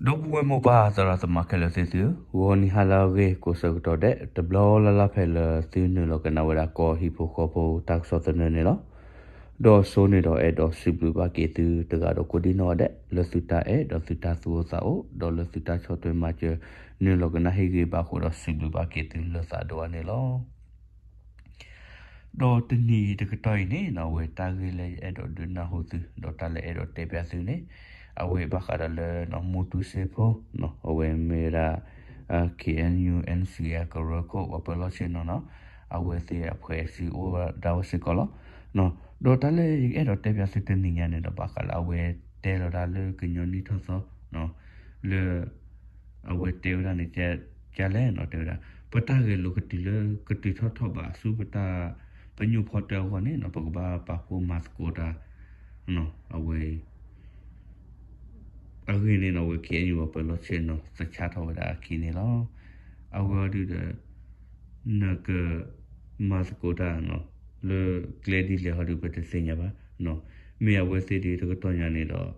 ဒီပုၢ်ဝဲၢ်မိၢ်ပၢ်သရၣ်သမါခဲလၢာ်သ့ၣ်သုဧၢ, ဂီၤနံၤဟါလၢအဂ့ၤ ကိးဆၢကတီၢ်ဒဲး တဘျီလၢ်လၢ်ဖဲလၢသုနုာ်လီၤကနၣ်ဝဲဒၣ်ကီၢ်ဟံၣ်ဖိဃီဖိတၢ်ကစီၣ်သနၢၣ်န့ၣ်လီၤ. ဒီးစိန့ၣ်ဒီးအဲၣ်ဒိးစံးဘျုးဘၣ်က့ၤသုတဂၤဒီးကိးဒံၣ်နီၣ်ဒဲး လၢသုတၢ်အဲၣ်ဒီးသုတၢ်သူၣ်အိၣ်သးအိၣ် ဒီးလၢသုတၢ်ဆီၣ်ထွဲမၤစၢၤ နုာ်လီၤကနၣ်ဟ့ၣ်ဂံၢ်ဘါအဃိဒီး စံးဘျုးဘၣ်က့ၤသုလၢသးဒိၣ်အါန့ၣ်လီၤ. ဒီးတနံၤအံၤတကတီၢ်အံၤန့ၣ်နီၣ် အဝဲတၢ်ဂ့ၢ်လၢယအဲၣ်ဒိးဒုးနၢ်ဟူသု ဒီးတၢ်လၢအဲၣ်ဒိးတဲပၠးသုန့ၣ် အဝဲဘၣ်ဃးဒီးလၢ မူတူစ့ဖိ အဝဲမ့ၢ်ဝဲဒၣ် KNU NCA ကရၢခိၣ် ပှၤပၢၤလီၢ်ဆ့ၣ်နီၤနီၣ် အဝဲသ့ၣ်အဖှဲးစ့အိၣ်ဒၣ်ဝဲစ့ၢ်ကီးလီၤ. ဒီးတၢ်လၢယအဲၣ်ဒိးတဲပၠးသုတနံၤညါန့ၣ်ဒီး ဘၣ်ဃးလၢအဝဲတဲလီၤတၢ်လၢကညီနံၣ်ထီၣ်သီ လၢ အဝဲတဲဝဲဒၣ်န့ၣ် ကလဲၣ်နီၣ် တဲဝဲဒၣ် ပတၢ်ဂဲၤလိာ်ကတုၤလၢကတုၤထီၣ်ထီၣ်ဘးဆူပတၢ်ပညိၣ်ဖီတၢၣ်အဂီၢ်န့ၣ်နီၣ် ပကဘၣ်ပာ်ဖှိၣ်မၤသကိးတၢ် အဝဲ အဂ့ၢ်န့ၣ်နီၣ် အဝဲ KNU ပှၤပၢၤလီၢ်ဆ့ၣ်နီၤ သဆၣ်ထီၣ်ဝဲဒၣ်အခံန့ၣ်လီၤ. အဝဲအီၤဒုဒီး နက မၤသကိးတၢ်နီၣ် လၢကျဲဒ်လဲၣ်ဟီဒုပတသ့ၣ်ညါဘၣ်. မ့ၢ်အဝဲသ့ၣ်ဒုတကတီၢ်ညါန့ၣ်ဒီး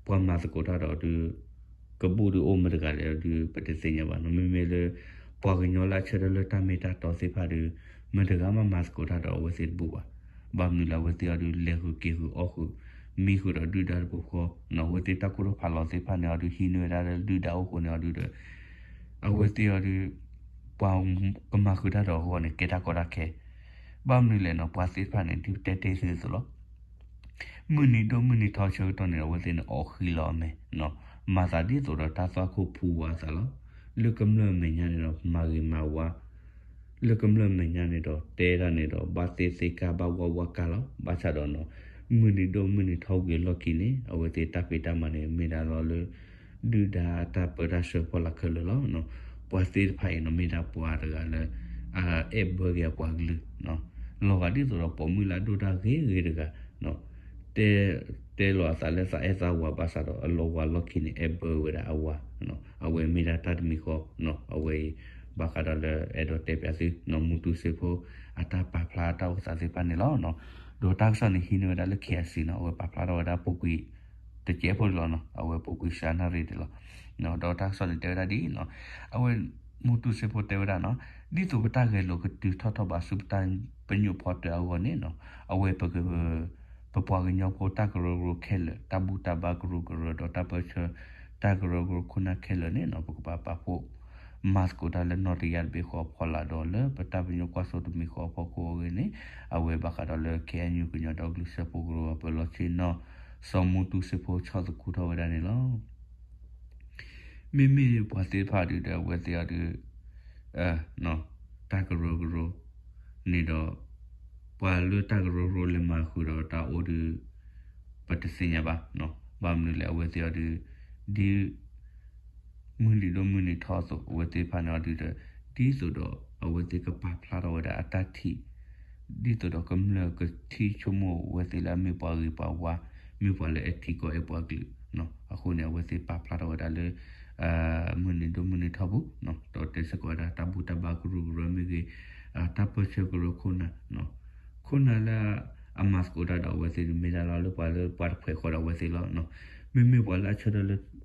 ပှၤမၤသကိးတၢ်ဒီးဒု ကဘူၣ်ဒုအိၣ်မတၤတဂၤလဲၣ်ဒုပတသ့ၣ်ညါဘၣ်နီၣ်. မ့မ့ၢ်လၢ ပှၤကညီလၢအဆၢထၢၣ်လၢတၢ်မ့ၢ်တၢ်တီသ့ၣ်တဖၣ်ဒု မတၤတဂၤမးမၤသကိးတၢ်ဒီးအဝဲသ့ၣ်တဘူၣ်ဘၣ်. ဘၣ်မနုၤလၢအဝဲသ့ၣ်အီၤဒု လဲၤဃုာ်က့ၤဃုာ်အီၣ်ဃုာ် မံဃုာ်ဒီးဒုၣ်ဒါတပူၤဃီနီၣ် အဝဲသ့ၣ်တၢ်ကိၢ်တၢ်ဖးလီၤသ့ၣ်တဖၣ်န့ၣ်အီၤဒု ဟံးန့ၢ်ဝဲဒၣ်လၢဒုၣ်ဒါအိၣ်ဃိန့ၣ်အီၤဒုဒီး အဝဲသ့ၣ်အီၤဒု ပှၤကမၤဃုာ်တၢ်ဒီးအဂီၢ်န့ၣ် ကဲတၢ်ကီတၢ်ခဲ ဘၣ်မနုၤလဲၣ်နီၣ် ပှၤသ့ၣ်တဖၣ်န့ၣ် ဒုတဲတ့ၢ်သုသိးလီၤ. မုၢ်နံၤဒိၣ်မုၢ်နံၤထီဆၢကတီၢ်န့ၣ် အဝဲသ့ၣ်န့ၣ်အီၣ်ဃံလီၤအမဲာ်နီၣ် မၤသးဒ်သိးဒီးတၢ်သွၣ်ခိၣ်ဖူဝါအသးလီၤ. လၢကမျၢၢ်အမဲာ်ညါန့ၣ်ဒီး မၤဂ့ၤမၤဝါ လၢကမျၢၢ်အမဲာ်ညါန့ၣ်ဒီး တဲဒၣ်န့ၣ်ဒီး ဘၣ်သ့သ့ကါ ဘၣ်ဝါဝါကါလီၤ. ဘၣ်ဆၣ်ဒီးနီၣ် မုၢ်နံၤဒိၣ်မုၢ်နံၤထီဝံၤအလီၢ်ခံန့ၣ် အဝဲသ့ၣ်တၢ်ဖံးတၢ်မၤန့ၣ် မ့ၢ်ဒၣ်လီၤလၢ ဒုၣ်ဒါတၢ်ပၢတၢ်ဆှၢဖီလာ်ခဲလၢာ်လီၤ. ပှၤသ့ၣ်တဖၣ်အံၤနီၣ် မ့ၢ်ဒၣ်ပှၤတဂၤလၢ အအဲၣ်ဘၢက့ၤအပှၤကလုာ် လီၤဂာ်ဒ်သိးဒီးပိာ်မုၣ်လၢအဒိၣ်တၢ်ဂ့ၤဂ့ၤတဂၤ တဲ တဲလီၤအသးလၢသးအဲၣ်သးဝၤဘၣ်ဆၣ်ဒီး အလီၤဝၤလီၢ်ခံန့ၣ် အဲၣ်ဘၢဝဲဒၣ်အဝၤ အဝဲမ့ၢ်ဒၣ်တၢ်တမံၤဃီ အဝဲအံၤ ဘၣ်ဃးဒီးလၢအဲၣ်ဒိးတဲပၠးသုနီၣ် မူတူစ့ဖိ အတၢ်ပာ်ဖျါတၢ်အိၣ်သးသ့ၣ်တဖၣ်န့ၣ်လီၤ. ဒီးတၢ်ကစီၣ်န့ၣ်ဟံးန့ၢ်ဝဲဒၣ်လၢ KIC နီၣ် အဝဲပာ်ဖျါထီၣ်ဝဲဒၣ်ပူၤကွံာ် တကဲးဖိဒံးလီၤနီၣ် အဝဲပူၤကွံာ်စှၤနၣ်ရံၣ်ဒံးလီၤ. ဒီးတၢ်ကစီၣ်န့ၣ်တဲဝဲဒၣ်ဒ်အံၤနီၣ် အဝဲ မူတူစ့ဖိတဲဝဲဒၣ်နီၣ် ဒ်သိးပတၢ်ဂဲၤလိာ်ကတုၤထီၣ်ထီၣ်ဘးဆူပတၢ်ပညိၣ်ဖီတၢၣ်အဂီၢ်န့ၣ်နီၣ် အဝဲပ ပပှၤကညီဖိတၢ်ကရၢကရိခဲလၢာ် တၢ်ဘူၣ်တၢ်ဘါကရူၢ်ကရၢ ဒီးတၢ်ပၢဆှၢ တၢ်ကရၢကရိခိၣ်နၢ်ခဲလၢာ်န့ၣ်နီၣ် ပကဘၣ်ပာ်ဖှိၣ် မၤသကိးတၢ်လၢနီၣ်တယၢ်တဘ့ၣ်ဃီအဖီလာ်ဒီး လၢပတၢ်ပညိၣ်ကွၢ်စိတမံၤဃီအဖီခိၣ်အဂ့ၢ်န့ၣ် အဝဲဘၣ်ဃးဒီးလၢ KNU ကညီဒီကလုာ်စၢဖှိၣ်ကရူၢ် ပှၤပၢၤလီၢ်ဆ့ၣ်နီၤ စီၤမူတူစ့ဖိ ဆီၣ်သခူထီၣ်ဝဲဒၣ်န့ၣ်လီၤ. မ့မ့ၢ်ပှၤသ့ၣ်တဖၣ်ဒုဒီး အဝဲသ့ၣ်အီၤဒု တၢ်ကရၢကရိန့ၣ်ဒီး ပှၤလၢတၢ်ကရၢကရိလဲၤမၤဃုာ်ဒီးတၢ်အိၣ်ဒု ပတသ့ၣ်ညါဘၣ်. ဘၣ်မနုၤလဲၣ် အဝဲသ့ၣ်အီၤဒု ဒ် မုၢ်နံၤဒိၣ်မုၢ်နံၤထီအသိး အဝဲသ့ၣ်တဖၣ်န့ၣ်အီၤဒုဒီး ဒ်သိးဒီးအဝဲသ့ၣ်ကပာ်ဖျါထီၣ်ဝဲဒၣ်အတၢ်ထံၣ် ဒ်သိးဒီးကမျၢၢ်ကထံၣ်ဆိကမိၣ်အဝဲသ့ၣ်လၢအမ့ၢ်ပှၤဂ့ၤပှၤဝါ မ့ၢ်ပှၤလၢအဲၣ်ထံကီၢ်အဲၣ်ပှၤကလုာ်နီၤ. အဃိန့ၣ် အဝဲသ့ၣ်ပာ်ဖျါထီၣ်ဝဲဒၣ်လၢ မုၢ်နံၤဒိၣ်မုၢ်နံၤထီပူၤနီၤ ဒီးတဲစ့ၢ်ကီးဝဲဒၣ်တၢ်ဘူၣ်တၢ်ဘါကရူၢ်ကရၢမ့ၢ်ဂ့ၤ တၢ်ပၢၢ်ဆၢကရၢခိၣ်နၢ် ခိၣ်နၢ်လၢအမၤသကိးတၢ်ဒီးအဝဲသ့ၣ်န့ၣ် မ့ၢ်ဒၣ်လီၤလၢပှၤလၢပှၤတဖှဲးဃီဒီးအဝဲသ့ၣ်လီၤ. မ့မ့ၢ်ပှၤလၢအဆၢထၢၣ်လၢ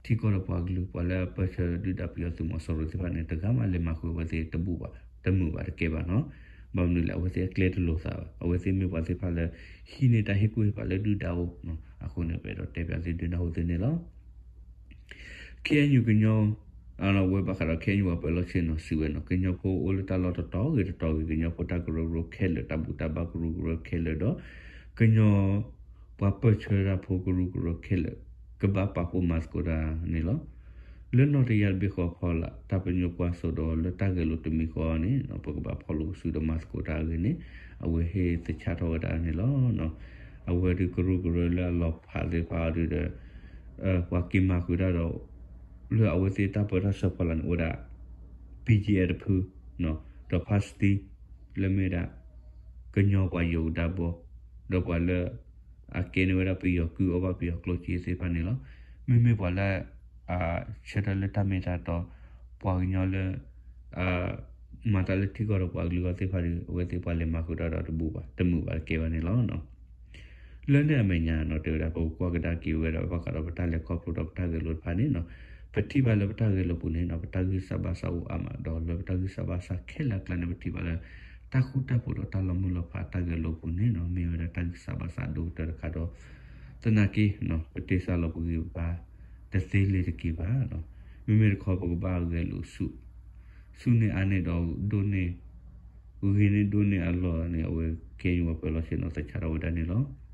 ထံကီၢ်ဒီးပှၤကလုာ် ပှၤလၢအပၢၢ်ဆၢဒုၣ်ဒါပယီၤသုးမီၤစိရိၤသ့ၣ်တဖၣ်န့ၣ် တဂၤမးလဲၤမၤဃုာ်အဝဲသ့ၣ်တဘူၣ်ဘၣ် တမုာ်ဘၣ်တကဲဘၣ်နီၤ. ဘၣ်မနုၤလဲၣ် အဝဲသ့ၣ်အကျဲတလိၤသးဘၣ် အဝဲသ့ၣ်မ့ၢ်ပှၤသ့ၣ်တဖၣ်လၢ ဟံးန့ၢ်တၢ်ဟ့ၣ်ကူၣ်ဟ့ၣ်ဖးလၢဒုၣ်ဒါအအိၣ်နီၤ. အဃိန့ၣ် ပအဲၣ်ဒိးတဲပၠးသုဒုးနၢ်ဟူသုန့ၣ်လီၤ. KNU ကညီ အဝဲဘၣ်ဃးဒီး KNU ပှၤပၢၤလီၢ်ဆ့ၣ်နီၤစံးဝဲနီၤ ကညီဖိအိၣ်လၢတၢ်လီၢ်တတီၤဂ့ၤတတီၤဂ့ၤ ကညီဖိတၢ်ကရၢကရိခဲလၢာ် တၢ်ဘူၣ်တၢ်ဘါကရူၢ်ကရၢခဲလၢာ်ဒီး ကညီ ပှၤပၢၢ်ဆၢတၢ်ဖိကရူၢ်ကရၢခဲလၢာ် ကဘၣ်ပာ်ဖှိၣ်မၤသကိးတၢ်န့ၣ်လီၤ. လၢနီၣ်တယၢ်တဘ့ၣ်ဃီအဖီလာ် တၢ်ပညိၣ်ကွၢ်စိဒီးလၢတၢ်ဂဲၤလိာ်တမံၤဃီန့ၣ် ပကဘၣ်ဖီၣ်လိာ်ကစုဒီးမၤသကိးတၢ်အဂ့ၢ်န့ၣ် အဝဲဟ့ၣ်သဆၣ်ထီၣ်ဝဲဒၣ်န့ၣ်လီၤ. အဝဲဒုးကရူၢ်ကရၢလၢအလီၤဖးသ့ၣ်တဖၣ်အီၤဒုးဒီး ပှၤက့ၤမၤဃုာ်တၢ်ဒီး လၢအဝဲသ့ၣ်တၢ်ပၢတၢ်ဆှၢဖီလာ်န့ၣ် အိၣ်ဝဲဒၣ် BGF တဖု ဒီး ဖါစတံ လၢမ့ၢ်ဝဲဒၣ် ကညီပှၤယိၤကဒါဘီ ဒီးပှၤလၢ အကဲန့ၢ်ဝဲဒၣ်ပယီၤကုၢ်အီၣ်ဘၣ်ပယီၤကျိၣ်စ့သ့ၣ်တဖၣ်န့ၣ်လီၤ. မ့မ့ၢ်ပှၤလၢ အဆၢထၢၣ်လၢတၢ်မ့ၢ်တၢ်တီ ပှၤကညီလၢ မၤတၢ်လၢထံကီၢ်ဒီးပှၤကလုာ်အဂီၢ်သ့ၣ်တဖၣ်ဒီး အဝဲသ့ၣ်ပှၤလဲၤမၤဃုာ်တၢ်ဒီးတဘူၣ်ဘၣ် တမုာ်ဘၣ်တကဲဘၣ်န့ၣ်လီၤ. လၢန့ၣ်အမဲာ်ညါနီၤ တဲဝဲဒၣ် ပကကွၢ်ကဒါက့ၤဝဲဒၣ် ဘၣ်ဃးဒီးပတၢ်လဲၤခီဖျိဒီးပတၢ်ဂဲၤလိာ်တဖၣ်န့ၣ်နီၤ, ပထံၣ်ဘၣ်လၢပတၢ်ဂဲၤလိာ်ပူၤန့ၣ်နီၤ ပတၢ်ဂံၢ်စၢ်ဘါစၢ်အိၣ်အါမး ဒီးလၢပတၢ်ဂံၢ်စၢ်ဘါစၢ်ခဲလၢာ်အကျါန့ၣ် ပထံၣ်ဘၣ်လၢ တၢ်ဃူတၢ်ဖိးဒီးတၢ်လီၤမုၢ်လီၤဖးတၢ်ဂဲၤလိာ်ပူၤန့ၣ်နီၤ မ့ၢ်ဝဲဒၣ်တၢ်ဂံၢ်စၢ်ဘါစၢ်အဒိၣ်ကတၢၢ်တခါဒီး သနာ်က့ ပတ့စၢ်လီၤပဂံၢ်ပဘါတသ့လၢၤတက့ၢ်ဘၣ်နီၤ, မ့မ့ၢ်တခီပကဘၣ်ဂဲၤလိာ်ဆူၣ် ဆူၣ်န့ၢ်အါန့ၢ်ဒီးဒိၣ်န့ၢ် ဂ့ၤန့ၢ်ဒိၣ်န့ၢ်အလီၢ်န့ၣ် အဝဲ ခ့ၣ်အဲၣ်ယူၣ် ပှၤပၢၤလီၢ်ဆ့ၣ်နီၤ သဆၣ်ထီၣ်ဝဲဒၣ်န့ၣ်လီၤ.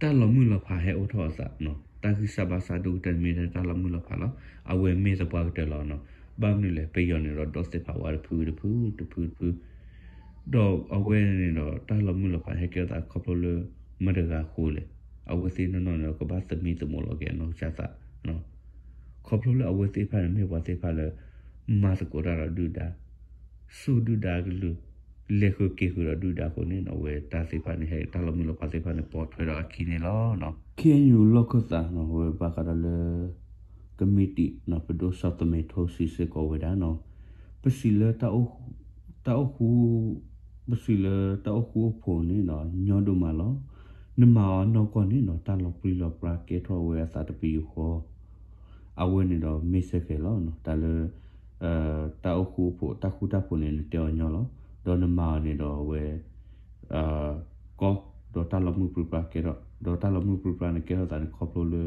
တၢ်လီၤမုၢ်လီၤဖးဟဲအိၣ်ထီၣ်အသးနီၤ, တၢ်ဂံၢ်စၢ်ဘါစၢ်ဒိၣ်ကတၢၢ်န့ၣ်မ့ၢ်ဒၣ်တၢ်လီၤမုၢ်လီၤဖးလီၤ. အဝဲမ့ၢ်သပှၢ်ကတၢၢ်လီၤနီၤ. ဘၣ်မနုၤလဲၣ် ပယီၤန့ၣ်ဒီးဒီသ့ၣ်ဖးဝဲတဖုတဖုတဖုတဖု ဒီးအဝဲန့ၣ်ဒီးတၢ်လီၤမုၢ်လီၤဖးဟဲကဲထီၣ်သးခီဖျိလၢ မတၤတဂၤအဃိလဲၣ်. အဝဲသ့ၣ်နီၢ်နီၢ်န့ၣ်ဒီးကဘၣ်သမံသမိးလီၤက့ၤအနီၢ်ကစၢ်သး ခီဖျိလၢအဝဲသ့ၣ်တဖၣ်န့ၣ် မ့ၢ်ပှၤသ့ၣ်တဖၣ်လၢ မၤသကိးတၢ်ဒီးဒုၣ်ဒါ, စူၢ်ဒုၣ်ဒါအကလုၢ်, လဲၤဃုာ်က့ၤဃုာ်ဒီးဒုၣ်ဒါအဃိန့ၣ် အဝဲတၢ်သ့ၣ်တဖၣ်န့ၣ် ဟဲတၢ်လီၤမုၢ်လီၤဖးသ့ၣ်တဖၣ်န့ၣ် ပိာ်ထွဲဒီးအခံန့ၣ်လီၤ. ခ့ၣ်အဲၣ်ယူၣ် လီၢ်ခၢၣ်သးနီၤ ဝဲဘၣ်ဃးဒီးလၢ ကမံးတံာ် ပဒိၣ်စီၤသမဲထိစံးစ့ၢ်ကီးဝဲဒၣ်နီၤ, ပစံးလၢ တၢ်အိၣ်ဃူ, ပစံးလၢတၢ်အိၣ်ဃူအိၣ်ဖိးန့ၣ်နီၤ ညီဒိၣ်မးလီၤ. နမၤအီၤနီၢ်ကီၢ်န့ၣ်နီၤ တၢ်လီၤပြံလီၤပြါကဲထီၣ်ဝဲအသးတပယူာ်ဃီ အဝဲန့ၣ်ဒီးမ့ၢ်စ့ၢ်ကီးလီၤ. တၢ်လၢ တၢ်အိၣ်ဃူအိၣ်ဖိး တၢ်ဃူတၢ်ဖိးန့ၣ် နတဲအီၤညီလီၤ. ဒီးနမၤအီၤန့ၣ်ဒီးအဝဲ ကီ ဒီးတၢ်လီၤမုၢ်ပြံပြါကဲထီၣ် ဒီးတၢ်လီၤမုၢ်ပြံပြါန့ၣ်ကဲထီၣ်သးန့ၣ် ခီဖျိလၢ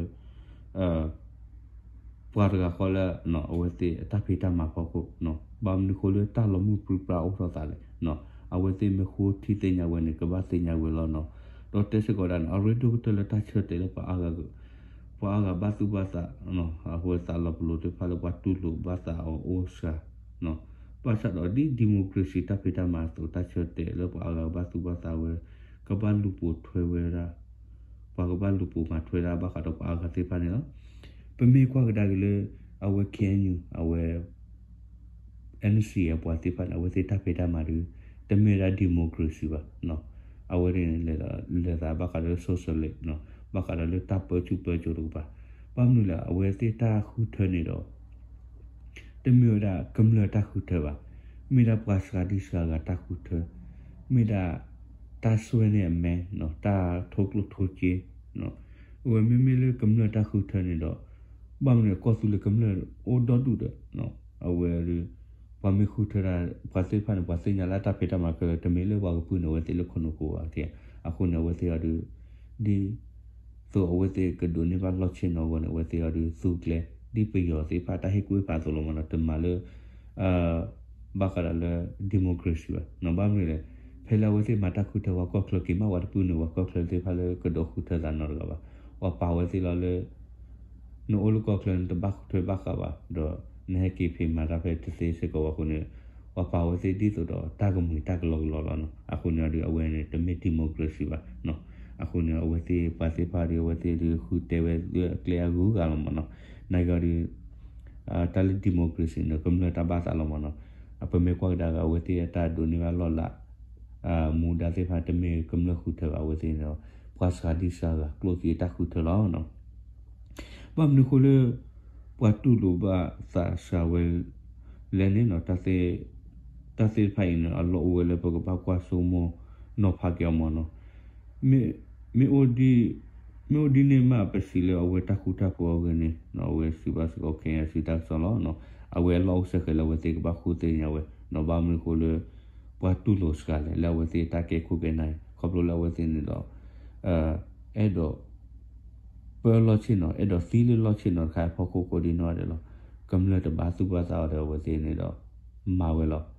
ပှၤတဂၤဃီလၢ အဝဲသ့ၣ်အတၢ်ဖံးတၢ်မၤဖီခိၣ်, ဘၣ်မနုၤဃိလၢတၢ်လီၤမုၢ်ပြံပြါအိၣ်ထီၣ်သးလဲၣ်. အဝဲသ့ၣ်မ့ၢ်ဃိထံသ့ၣ်ညါဝဲန့ၣ် ကဘၣ်သ့ၣ်ညါဝဲလီၤနီၤ. ဒီးတဲစ့ၢ်ကီးဒၣ်န့ၣ် အရ့ဒိၣ်ကတၢၢ်လၢတၢ်ဆၢတဲာ်လၢ ပှၤအါဂၤဘၣ်သူၣ်ဘၣ်သး အဃိသးလီၤပလိာ်သ့ၣ်တဖၣ်လၢပှၤတူၢ်လိာ်ဘၣ်သးအီၤအိၣ်စှၤ ဘၣ်ဆၣ်ဒီးဒ် democracy တၢ်ဖံးတၢ်မၤအသိး တၢ်ဆၢတဲာ်လၢပှၤအါဂၤဘၣ်သူၣ်ဘၣ်သးဝဲ ကဘၣ်လူၤပိာ်ထွဲဝဲဒၣ် ပှၤကဘၣ်လူၤပိာ်မၤထွဲဒၣ်ဘၣ်ဃးဒီးပှၤအါဂၤသ့ၣ်တဖၣ်န့ၣ်လီၤ. ပမ့ၢ်ကွၢ်ကဒါက့ၤလၢ အဝဲ ခ့ၣ်အဲၣ်ယူၣ် အဝဲ NCA အပှၤသ့ၣ်တဖၣ်န့ၣ် အဝဲသ့ၣ်တၢ်ဖံးတၢ်မၤဒီး တမ့ၢ်ဝဲဒၣ် democracy ဘၣ်. အဝဲန့ၣ်လဲၤသးဘၣ်ဃးဒီး socialist ဘၣ်ဃးဒီးလၢတၢ်ပၢဆူၣ်ပၢစိးတကပၤ, ဘၣ်မနုၤလဲၣ် အဝဲသ့ၣ်တၢ်ဃုထၢန့ၣ်ဒီး တမ့ၢ်ဝဲဒၣ်ကမျၢၢ်တၢ်ဃုထၢဘၣ်, မ့ၢ်ဒၣ်ပှၤစှၤဒံစှၤဂၤတၢ်ဃုထၢ, မ့ၢ်ဒၣ် တၢ်စွဲန့ၢ်အမဲ တၢ်ထိကျိၣ်ထိစ့, အဝဲမ့မ့ၢ်လၢကမျၢၢ်တၢ်ဃုထၢန့ၣ်ဒီး ဘၣ်မနုၤလဲၣ် ကီၢ်သူလ့ၤကမျၢၢ်အိၣ်ဒီဒူၣ်ဒီး အဝဲဒီး ပှၤမ့ၢ်ဃုထၢတၢ် ပှၤသ့ၣ်တဖၣ်န့ၣ် ပှၤသ့ၣ်ညါလၢအတၢ်ဖံးတၢ်မၤခဲလၢာ် တမ့ၢ်လၢပှၤကပုၢ်န့ၢ်အဝဲသ့ၣ်လၢခိၣ်နူာ်ကိးဂၤဒဲး, အဃိန့ၣ် အဝဲသ့ၣ်အီၤဒီး ဒ်သိးအဝဲသ့ၣ်ကဒိးန့ၢ်ဘၣ်လီၢ်ဆ့ၣ်နီၤအဂီၢ်န့ၣ် အဝဲသ့ၣ်အီၤဒီးသူကျဲ ဒ်ပယီၤသ့ၣ်တဖၣ်တၢ်ဟ့ၣ်ကူၣ်ဟ့ၣ်ဖးအသိးလီၤမးနီၤ, တမၤလၢ ဘၣ်ဃးဒီးလၢ democracy ဘၣ်နီၤ, ဘၣ်မနုၤလဲၣ်, ဖဲလၢအဝဲသ့ၣ်မၤတၢ်ဃုထၢပှၤကီၢ်ချၢက့ၤမး ပှၤတပုၢ်န့ၢ်ပှၤကီၢ်ချၢသ့ၣ်တဖၣ်လၢကဒိးဃုထၢသးနီတဂၤဘၣ်, ပှၤပာ်ဝဲသ့ၣ်လီၤလၢ နအိၣ်လၢကီၢ်ချၢန့ၣ် တဘၣ်ဃုထၢဘၣ်ဃးဘၣ်, ဒီးနဟဲက့ၤဖံးမၤတၢ်ဖဲတသ့စ့ၢ်ကီးဘၣ်အဃိန့ၣ်, ပှၤပာ်ဝဲသ့ၣ်ဒ်သိးဒီးတၢ်ကမှံၤတၢ်ကလီကလီလီၤနီၤ, အဃိန့ၣ်ဒီးအဝဲန့ၣ် တမ့ၢ် democracy ဘၣ်နီၤ, အဃိန့ၣ် အဝဲသ့ၣ်ပှၤသ့ၣ်တဖၣ်ဒီး အဝဲသ့ၣ်ဒီးဃုတဲဝဲလၢအကျဲအဂုၤအဂၤလီၤမးနီၤ, နာ်က့ဒီး တၢ်လၢ democracy န့ၣ် ကမျၢၢ်တၢ်ဘၣ်သးလီၤမးနီၤ, ပမ့ၢ်ကွၢ်ကဒါက့ၤ အဝဲသ့ၣ်အတၢ်ဒိးန့ၢ်ဘၣ်လီၢ်လၤ မူဒါသ့ၣ်တဖၣ် တမ့ၢ်ကမျၢၢ်ဃုထၢဘၣ်, အဝဲသ့ၣ်န့ၣ်ဒီး ပှၤစှၤဒံစှၤဂၤ ကျိၣ်စ့တၢ်ဃုထၢလီၤနီၤ, ဘၣ်မနုၤအဃိလၢ ပှၤတူၢ်လိာ်ဘၣ်သးစှၤဝဲလဲၣ်န့ၣ်နီၤ, တၢ်သ့ၣ်တဖၣ်အံၤန့ၣ် အလီၢ်အိၣ်ဝဲလၢပကဘၣ်ကွၢ်ဆိကမိၣ်နီၤဖးက့ၤအီၤမးနီၤ, မ့ၢ် မ့ၢ်အိၣ်ဒ်န့ၣ်မး ပစံးလၢအဝဲတၢ်ဃူတၢ်ဖိးအဂ့ၢ်န့ၣ် အဝဲစံးဘၣ်စ့ၢ်ကီး ခဲအံၤစံးတၢ်ကစီၣ်လီၤ, အဝဲအလီၢ်အိၣ်စ့ၢ်ကီးလၢအဝဲသ့ၣ်ကဘၣ်ဃုသ့ၣ်ညါဝဲ, ဘၣ်မနုၤအဃိလၢ ပှၤတူၢ်လိာ်စှၤလဲၣ် လၢအဝဲသ့ၣ်တၢ်ကဲခိၣ်ကဲနၢ်အံၤ ခီဖျိလၢအဝဲသ့ၣ်န့ၣ်ဒီး အဲၣ်ဒိး ပၢလီၢ်ဆ့ၣ်နီၤ အဲၣ်ဒိးသံလၢလီၢ်ဆ့ၣ်နီၤတခါအံၤအဖီခိၣ်ကိးဒံနီၢ်ဂၤဒဲးလီၤ, ကမျၢၢ်တဘၣ်သူၣ်ဘၣ်သးအီၤဒီးအဝဲသ့ၣ်န့ၣ်ဒီး မၤဝဲလီၤ,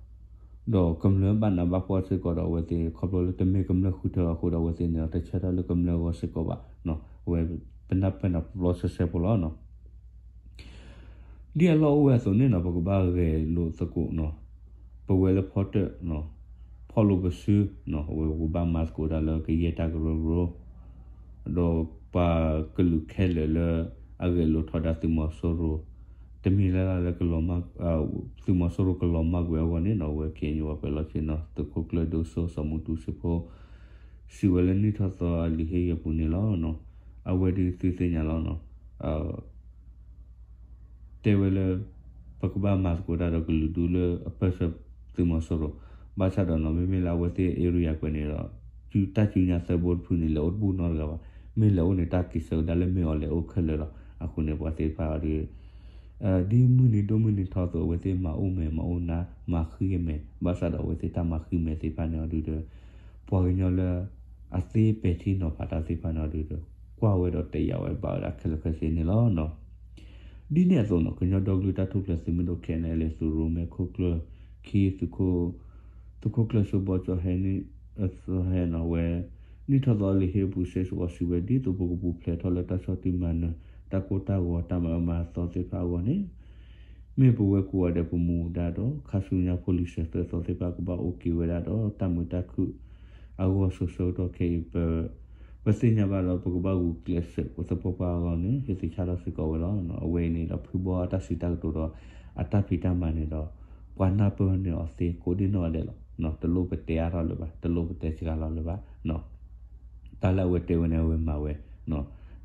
ဒီးကမျၢၢ်ဘၣ်နးဘၣ်ဖှီၣ်စ့ၢ်ကီးဒီးအဝဲသ့ၣ် ခီဖျိလၢတမ့ၢ်ကမျၢၢ်ဃုထၢအဃိဒီးအဝဲသ့ၣ်န့ၣ်ဒီး တဆၢထၢၣ်လၢကမျၢၢ်အဂီၢ်စ့ၢ်ကီးဘၣ်, အဝဲပနၢ်ပၢၢ်နၤပျီဆှဲဆှဲဖိလီၤနီၤ ဒ်အလီၢ်အိၣ်ဝဲအသိးန့ၣ်နီၤ ပကဘၣ်ဂဲၤလိာ်သကိးနီၤ, ပဝဲလၢဖီတၢၣ် ဖီၣ်လိာ်ပစုနီၤ အဝဲပကဘၣ်မၤသကိးတၢ်လၢကယဲၢ်တၢ်ကရၢကရိ, ဒီးပှၤကလုာ်ခဲလၢာ်လၢအဂဲၤလိာ်ထီဒါသုးမီၤစိရိၤ, တမံၤလၢ်လၢ်လၢ သုးမီၤစိရိၤကလီၤမၢ်ကွံာ်အဂီၢ်န့ၣ်နီၤ အဝဲ ခ့ၣ်အဲၣ်ယူၣ် ပှၤပၢၤလီၢ်ဆ့ၣ်နီၤ သုးခိၣ်ကျၢၢ်ဒိၣ်စိ စီၤမူတူစ့ဖိ စံးဝဲလၢနံၣ်ထီၣ်သီအလံာ်ဟ့ၣ်ယီၤပူၤန့ၣ်လီၤ. အဝဲဒုးသုသ့ၣ်ညါလီၤနီၤ တဲဝဲလၢ ပကဘၣ်မၤသကိးတၢ်ဒီးကလုာ်ဒူၣ်လၢအပၢၢ်ဆၢသုးမီၤစိရိၤ, ဘၣ်ဆၣ်ဒီးနီၤ မ့မ့ၢ်လၢအဝဲသ့ၣ် area ကွဲးန့ၣ်ဒီး တုၤတၢ်စုညါသၢဘိတဖုန့ၣ် လဲၤအိၣ်တဘူၣ်နီတဂၤဘၣ်. မ့ၢ်လဲၤအိၣ်န့ၣ် တၢ်က့ၤဆၢကဒါလၢမ့ၢ်အီၤလဲၤအိၣ်ခဲလၢာ်လီၤ. အဃိန့ၣ် ပှၤသ့ၣ်တဖၣ်အီၤဒီး ဒ်မုၢ်နံၤဒိၣ်မုၢ်နံၤထီအသိး အဝဲသ့ၣ်မၤအိၣ်မဲာ်မၤအိၣ်နါ မၤဃံမဲာ် ဘၣ်ဆၣ်ဒီးအဝဲသ့ၣ်တၢ်မၤဃံမဲာ်သ့ၣ်တဖၣ်န့ၣ်အီၤဒုဒီး ပှၤကညီလၢ အသ့ပဲာ်ထံနီၤဖးတၢ်သ့ၣ်တဖၣ်န့ၣ်အီၤဒုဒီး ကွၢ်ဝဲဒီးတယာ်ဝဲဘၣ်ဝဲဒၣ်ခဲလၢာ်ခဲဆ့န့ၣ်လီၤ. ဒ်န့ၣ်အသိးနီၤ ကညီဒီကလုာ်တၢ်ထူၣ်ဖျဲးသုးမုၢ်ဒိၣ် ခဲအံၤန့ၣ် သုးရိၣ်မဲခိၣ်ကျၢၢ်ခံ သုးခိၣ်ကျၢၢ်စိဘီကၠီဟဲန့ၣ် အသီဟဲနီၤဝဲ နံၣ်ထီၣ်သီလံာ်ဟ့ၣ်ပူၤစ့ၢ်ကီးစံးဝဲ ဒ်သိးပကပူၤဖျဲးထီၣ်လၢတၢ်ဆီၣ်တံၢ်မၤနၢၤ တၢ်ကိၢ်တၢ်ဂီၤ တၢ်မၤအၢမၤသီသ့ၣ်တဖၣ်အဂီၢ်န့ၣ် မ့ၢ်ပဝဲကိးဂၤဒဲးပမူဒါဒီး ခါဆူညါဖိလံၤစၢၤသၢသီသ့ၣ်တဖၣ်ကဘၣ်အိၣ်က့ၤဝဲဒၣ်ဒီး တၢ်မုာ်တၢ်ခုၣ်အဂီၢ် စိၤဆၢကတီၢ်ခဲအံၤ ပ ပသ့ၣ်ညါဘၣ်ဒီး ပကဘၣ်ဂုာ်ကျဲးစၢးပသပှၢ်ပှၢ်အဂီၢ်န့ၣ် ဟ့ၣ်သဆၣ်ထီၣ်စ့ၢ်ကီးဝဲလီၤ. အဝဲအံၤန့ၣ်ဒီး ဖုဘီအတၢ်စံးတၢ်ကတိၤဒီး အတၢ်ဖံးတၢ်မၤန့ၣ်ဒီး ပှၤနၢ်ပၢၢ်န့ၢ်အီၤသ့ကိးဒံနီၢ်ဂၤဒဲးလီၤ. တလိၣ်ပတဲအါထီၣ်လၢၤဘၣ်, တလိၣ်ပတဲစှၤလီၤလၢၤဘၣ်. တၢ်လၢအဝဲတဲဝဲန့ၣ် အဝဲမၤဝဲ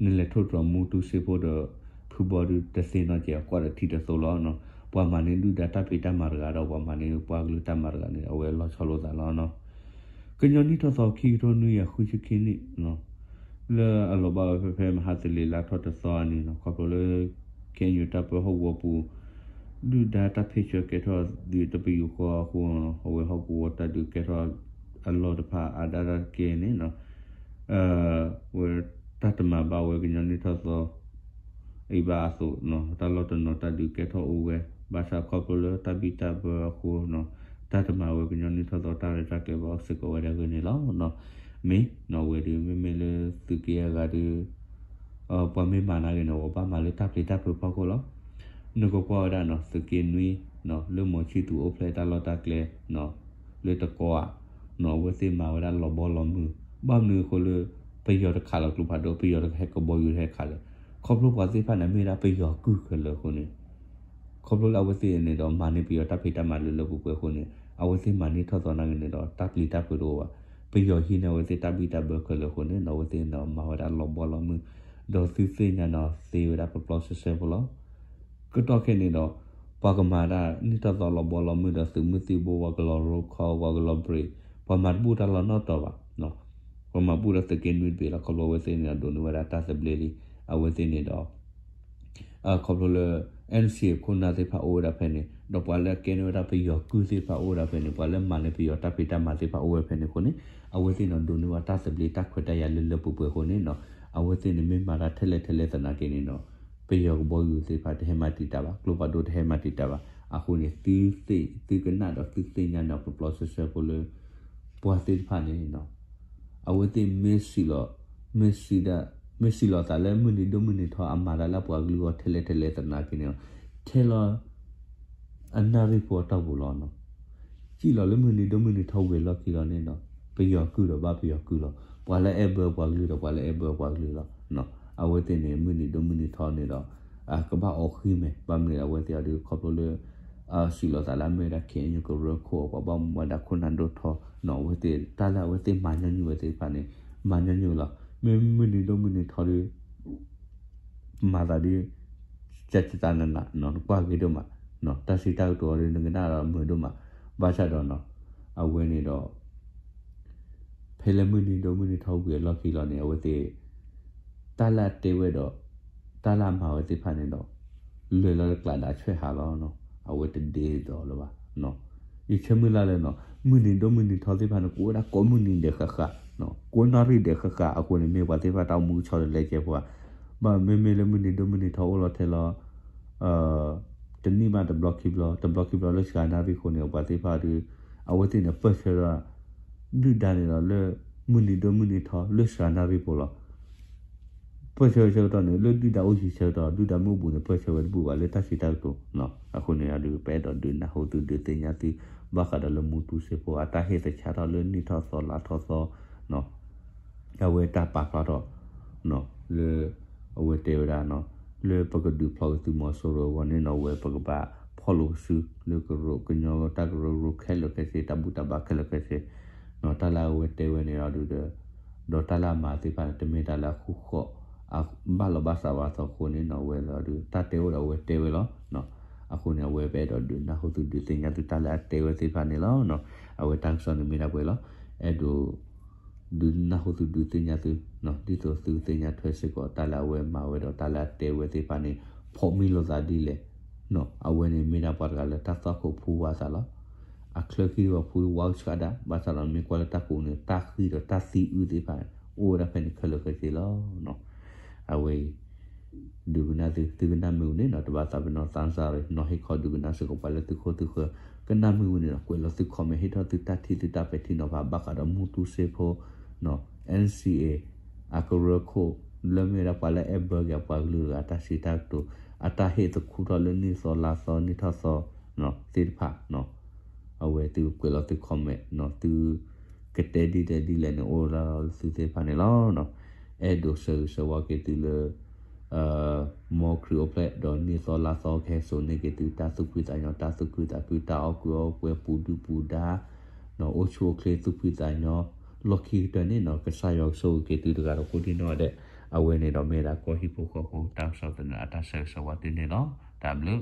နလဲၤထိၣ်သတြီၤမူတူစ့ဖိဒီး ဖုဘီဒုတသ့နီတစဲး ကွၢ်ဒီးထံတသိလီၤ. ပှၤမၤန့ၢ်ဒုၣ်ဒါတၢ်ဖံးတၢ်မၤတဂၤဒီး ပှၤမၤန့ၢ်ပှၤကလုာ်တၢ်မၤတဂၤန့ၣ် အဝဲလီၤဆီလိာ်သးလီၤ. ကညီနံၣ်ထီၣ်သီ ခံကထိနွံကယၤဃုဆံခံနံၣ် လၢအလီၤဘၣ်ဝဲဖဲဖဲမဟါတလ့ၤလါထီၣ်တသီအနံၤနီၤ ခီဖျိလၢ ခဲအံၤတၢ်ပၢဟီၣ်ကဝီၤပူၤ ဒုၣ်ဒါတၢ်ဖ့ၣ်ဆၢကဲထီၣ်ဒုးတပယူာ်ဃီအဃိ အဝဲဟီၣ်ကဝီၤတၢ်ဒုးကဲထီၣ်အလီၢ်တဖၣ်အါဒၣ်တၢ်တကဲန့ၣ် ဝဲတၢ်တမၤဘၣ်ဝဲကညီနံၣ်ထီၣ်သီ အံၤဘၣ်အသိး တၢ်လီၢ်တနီၤတၢ်ဒုးကဲထီၣ်အိၣ်ဝဲ ဘၣ်ဆၣ်ခီဖျိလၢတၢ်ဘံၣ်တၢ်ဘၢအဃိ တၢ်တမၤဝဲကညီနံၣ်ထီၣ်သီတၢ်ရဲၣ်တၢ်ကျဲၤဘၣ်အိၣ်စ့ၢ်ကီးဝဲဒၣ်ဂ့ၢ်န့ၣ်လီၤ. မ့ၢ်နီၤဝဲဒုး မ့မ့ၢ်လၢသုးက့အဂၤဒုး ပှၤမ့ၢ်မၤနာ်ဂ့ၤန့ၣ် ပှၤဘၣ်မၤလၢတၢ်ပျံၤတၢ်ဖုးဖီခိၣ်လီၤ. နကကွၢ်ဝဲဒၣ်နီၤ သုးက့နွံ လၢမိၤဆံၣ်သူးအိၣ်ဖျဲၣ်တၢ်လီၢ်တၢ်ကျဲ လၢတကီဧါ အဝဲသ့ၣ်မၤဝဲဒၣ်လီၤဘီလီၤမုၢ် ဘၣ်မနုၤအဃိလၢ ပယီၤတခးလီၤကျိဖးဒိၣ် ပယီၤတဟဲကဘီယူၤတဟဲခးလဲၣ် ခီဖျိပှၤသ့ၣ်တဖၣ်န့ၣ် မ့ၢ်ဒၣ်ပယီၤကုၢ်ခဲလၢာ်အဃိန့ၣ် ခီဖျိလၢအဝဲသ့ၣ်န့ၣ်ဒီး မၤန့ၢ်ပယီၤတၢ်ဖံးတၢ်မၤလၢလၢပှဲၤပှဲၤအဃိန့ၣ် အဝဲသ့ၣ်မၤန့ၢ်ထီၣ်သီနာ်ဂ့ၤန့ၣ်ဒီး တၢ်ပျံၤတၢ်ဖုးတအိၣ်ဘၣ်. ပယီၤဟံးန့ၢ်အဝဲသ့ၣ်တၢ်ဘံၣ်တၢ်ဘၢခဲလၢာ်အဃိန့ၣ် အဝဲသ့ၣ်န့ၣ်ဒီးမၤဝဲဒၣ်လီၤဘီလီၤမုၢ် ဒီးသုသ့ၣ်ညါန့ၣ်သ့ဝဲဒၣ်ပျီပျီဆှဲဆှဲဖိလီၤ. ကတီၢ်ခဲအံၤန့ၣ်ဒီး ပှၤကမၤတၢ်နံၣ်ထီၣ်သီလီၤဘီလီၤမုၢ်ဒီးသုးမုၢ်သံၣ်ဘိ ပှၤကလီၤရိခီ ပှၤကလီၤဘြ့း ပှၤမၤတဘူၣ်တၢ်လီၢ်နီတီၤဘၣ်. ပှၤမၤဘူၣ်ဒီးသုးက့နွံတဘ့ၣ်လီၤ. ခီဖျိအဝဲသ့ၣ်န့ၣ်ဒီးဒိးန့ၢ်ဝဲဒၣ်တၢ်သဘျ့လံ အဝဲသ့ၣ်န့ၣ်ဒီး ခီဖျိလၢ NCA ခိၣ်နၢ်သ့ၣ်တဖၣ်အိၣ်ဝဲဒၣ်ဖဲန့ၣ် ဒီးပှၤလၢအကဲန့ၢ်ဝဲဒၣ်ပယီၤကုၢ်သ့ၣ်တဖၣ်အိၣ်ဝဲဒၣ်ဖဲန့ၣ် ပှၤလၢမၤန့ၢ်ပယီၤတၢ်ဖံးတၢ်မၤသ့ၣ်တဖၣ်အိၣ်ဝဲဖဲန့ၣ်အဃိန့ၣ် အဝဲသ့ၣ်န့ၣ်ဒိးန့ၢ်ဝဲတၢ်သဘျ့တၢ်ခွဲးတၢ်ယာ်လၢလၢပှဲၤပှဲၤအဃိန့ၣ် အဝဲသ့ၣ်န့ၣ်မ့ၢ်မၤတၢ်ထဲလဲၣ်ထဲလဲၣ်သနာ်က့န့ၣ်ဒီး ပယီၤကဘီယူၤသ့ၣ်တဖၣ်တဟဲမၤတံာ်တာ်ဘၣ် ကျိဖးဒိၣ်တဟဲမၤတံာ်တာ်ဘၣ်. အဃိန့ၣ် သုသ့ၣ်သုကနၣ်ဒီးသုသ့ၣ်ညါန့ၣ်ပျီပျီဆှဲဆှဲဖိလၢ ပှၤသ့ၣ်တဖၣ်န့ၣ် အဝဲသ့ၣ်မ့ၢ်စံးလီၤ မ့ၢ်စံးလီၤသးလၢမုၢ်နံၤဒိၣ်မုၢ်နံၤထီအမၤတၢ်လၢပှၤကလုာ်အဂီၢ်ထဲလဲၣ်ထဲလဲၣ်သနာ်က့န့ၣ် ထဲလီၤ အနၣ်ရံၣ်ဖိအတီၢ်ပူၤလီၤ. စံးလီၤလၢမုၢ်နံၤဒိၣ်မုၢ်နံၤထီဝံၤအလီၢ်ခံလီၤန့ၣ် ပယီၤကုၢ်ဒီးဘၣ်ပယီၤကုၢ်လီၤ. ပှၤလၢအဲၣ်ဘၢပှၤကလုာ်ဒီးပှၤလၢအဲၣ်ဘၢပှၤကလုာ်လီၤ. အဝဲသ့ၣ်န့ၣ် မုၢ်နံၤဒိၣ်မုၢ်နံၤထီန့ၣ်ဒီး ကဘၣ်အိးဃံမဲာ် ဘၣ်မနုၤအဝဲသ့ၣ်အီၤဒုးခီဖျိလၢ စံးလီၤသးလၢအမ့ၢ်ဝဲဒၣ် KNU ကရၢခိၣ် ပှၤဘၣ်မူဘၣ်ဒါခိၣ်နၢ်ဒိၣ်ထီ အဝဲသ့ၣ်တၢ်လၢအဝဲသ့ၣ်မၤညီနုၢ်ဝဲသ့ၣ်တဖၣ်န့ၣ် မၤညီနုၢ်ဝဲလီၤ. မ့ၢ်မုၢ်နံၤဒိၣ်မုၢ်နံၤထီဒုး မၤသးဒုး ကကတၢနးနး နကွၢ်ဂ့ၤဒိၣ်မး တၢ်စံးတၢ်ကတိၤအီၤဒုး နကနၣ်ဒီးမုာ်ဒိၣ်မး ဘၣ်ဆၣ်ဒီး အဝဲန့ၣ်ဒီး ဖဲလၢမုၢ်နံၤဒိၣ်မုၢ်နံၤထီဝံၤအလီၢ်ခံလီၤန့ၣ် အဝဲသ့ၣ် တၢ်လၢအတဲဝဲဒီး တၢ်လၢအမၤဝဲသ့ၣ်တဖၣ်န့ၣ်ဒီး လဲၤလီၤတကျးဒီးဆွဲဟးလီၤ အဝဲတဒ့ဒီးလၢၤဘၣ်. ယဆၢမုၢ်လၢ်လၢ မုၢ်နံၤဒိၣ်မုၢ်နံၤထီသ့ၣ်တဖၣ်န့ၣ် ကိးဝဲဒၣ်ကိးမုၢ်နံၤဒဲးဃၣ်ဃၣ် ကိးနၣ်ရံၣ်ဒဲးဃၣ်ဃၣ်အဃိန့ၣ် မ့ၢ်ပှၤသ့ၣ်တဖၣ်တၢ်အိၣ်မူကဆီတလဲကဲဖိဧါ. ဘၣ်မ့မ့ၢ်လၢမုၢ်နံၤဒိၣ်မုၢ်နံၤထီအိၣ်လီၤထဲလီၤ တနံၣ်မးတဘျီခံဘျီ တဘျီခံဘျီလၢစှၤနၣ်ရံၣ်အဃိန့ၣ် ပှၤသ့ၣ်တဖၣ်ဒီး အဝဲသ့ၣ်န့ၣ် ပၢၢ်ဆၢဒီး ဒုၣ်ဒါန့ၣ်ဒီးလၢ မုၢ်နံၤဒိၣ်မုၢ်နံၤထီလၢစှၤနၣ်ရံၣ်ဖိလီၤ. ပၢၢ်ဆၢဆၢကတီၢ်န့ၣ် လၢဒုၣ်ဒါအိၣ်ဆံးဆၢကတီၢ် ဒုၣ်ဒါမုၢ်ဘူးန့ၣ် ပၢၢ်ဆၢဝဲတဘူၣ်ဘၣ်လၢတၢ်စံးတၢ်ကတိၤ အဃိန့ၣ်ဒီး ပအဲၣ်ဒိးဒုးနၢ်ဟူသုဒုးသ့ၣ်ညါသု ဘၣ်ဃးဒီးလၢမူတူစ့ဖိအတၢ်ဟ့ၣ်သဆၣ်ထီၣ်လၢနံၣ်ထီၣ်သီလါထီၣ်သီ အဝဲတၢ်ပာ်ဖျါထီၣ် လၢ အဝဲတဲဝဲဒၣ် လၢပကဒုးဖျီက့ၤသုးမီၤစိရိၤအဂီၢ်န့ၣ်နီၤ အဝဲပကဘၣ်ဖီၣ်လိာ်ပစု လၢကရၢကညီတၢ်ကရၢကရိခဲလၢာ်ခဲဆ့ တၢ်ဘူၣ်တၢ်ဘါခဲလၢာ်ခဲဆ့ တၢ်လၢအဝဲတဲဝဲန့ၣ်ဒီး ဒီးတၢ်လၢအမၤသ့ၣ်တဖၣ်န့ၣ် တမ့ၢ်တၢ်လၢအဃူဃီ ဘၣ်လီၤဘၣ်စးဝဲအသိးအဃိန့ၣ်နီၤ အဝဲဒီး တၢ်တဲအိၣ်ဒီးအဝဲတဲဝဲလီၤ. အဃိန့ၣ် အဝဲပအဲၣ်ဒိးဒုးနၢ်ဟူသုဒုးသ့ၣ်ညါသုတၢ်လၢအတဲဝဲသ့ၣ်တဖၣ်န့ၣ်လီၤ. အဝဲတၢ်ကစီၣ်န့ၣ်မ့ၢ်ဒၣ်ပှဲၤလီၤ. အဲၣ်ဒိး ဒုးနၢ်ဟူသုဒုးသ့ၣ်ညါသု, ဒ်သိးသုသ့ၣ်ညါထွဲစ့ၢ်ကီး တၢ်လၢအဝဲမၤဝဲဒီးတၢ်လၢအတဲဝဲသ့ၣ်တဖၣ်န့ၣ် ဖီၣ်မံလိာ်သးဒ်လဲၣ်. အဝဲန့ၣ်မ့ၢ်ဒၣ်ပှၤတဂၤလၢတၢ်သွၣ်ခိၣ်ဖူဝါသးလီၤ. အချၢခံဒီးဖူဝါဆှးဒၣ် ဘၣ်ဆၣ်ဒီးမ့ၢ်ကွၢ်လၢတၢ်ကူးန့ၣ် တၢ်ဃံဒီးတၢ်သံအုၣ်သ့ၣ်တဖၣ် အိၣ်ဝဲဒၣ်ဖဲန့ၣ်ခဲလၢာ်ခဲဆ့လီၤ. အဝဲအံၤ ဒုးကနၣ်သု သုကနၣ်မ့ၢ်ဝံၤန့ၣ်ဒီး တဘၣ်သးပ့ၤနီၣ်သးစၢ်ရ့ၣ် နီၤဟ့ၣ်ခီဒုးကနၣ်စ့ၢ်ကီးပှၤလၢသုခိၣ်သုဃၢၤ ကနၣ်မ့ၢ်ဝံၤန့ၣ်ဒီး ကွဲးလီၤသု comment ဟ့ၣ်ထီၣ်သုတၢ်ထံၣ်သုတၢ်ပဲာ်ထံနီၤဖး ဘၣ်ဃးဒီးမူတူစ့ဖိ NCA အကရၢခိၣ် လၢမ့ၢ်ဝဲဒၣ်ပှၤလၢအဲၣ်ဘၢက့ၤပှၤကလုာ်တဂၤ တၢ်စံးတၢ်ကတိၤ အတၢ်ဟ့ၣ်သခူထီၣ်လၢနံၣ်သီလါသီနံၣ်ထီၣ်သီ သ့ၣ်တဖၣ် အဝဲသုကွဲးလီၤသု comment သု ကတဲဒ်လဲၣ်ဒ်လဲၣ်န့ၣ် အိၣ်ဒၣ်လၢသုသ့ၣ်တဖၣ်န့ၣ်လီၤ. အဲၣ်ဒိးဆၢဂ့ၤဆၢဝါက့ၤသုလၢ မ်ခရံာ်အိၣ်ဖျဲၣ်ဒီးနံၣ်သီလါသီကဟဲစိာ်န့ၢ်က့ၤသု တၢ်သူၣ်ဖှံသးညီ တၢ်သူၣ်ခုသးခု တၢ်အီၣ်ကုၢ်အီၣ်ပှဲၤ ပူၤဒုၣ်ပူၤဒါ အိၣ်ဆူၣ်အိၣ်ချ့သူၣ်ဖှံသးညီ လီၢ်ခံကတၢၢ်န့ၣ်နီၤ ကစၢ်ယွၤကဆိၣ်ဂ့ၤက့ၤသုတဂၤဒီးကိးဒံနီၢ်ဒဲး အဝဲန့ၣ်ဒီးမ့ၢ်ဒၣ်ကီၢ်ဟံၣ်ဖိဃီဖိတၢ်ကစီၣ်သနၢၣ် အတၢ်ဆၢဂ့ၤဆၢဝါသုန့ၣ်လီၤ. တၢ်ဘျုး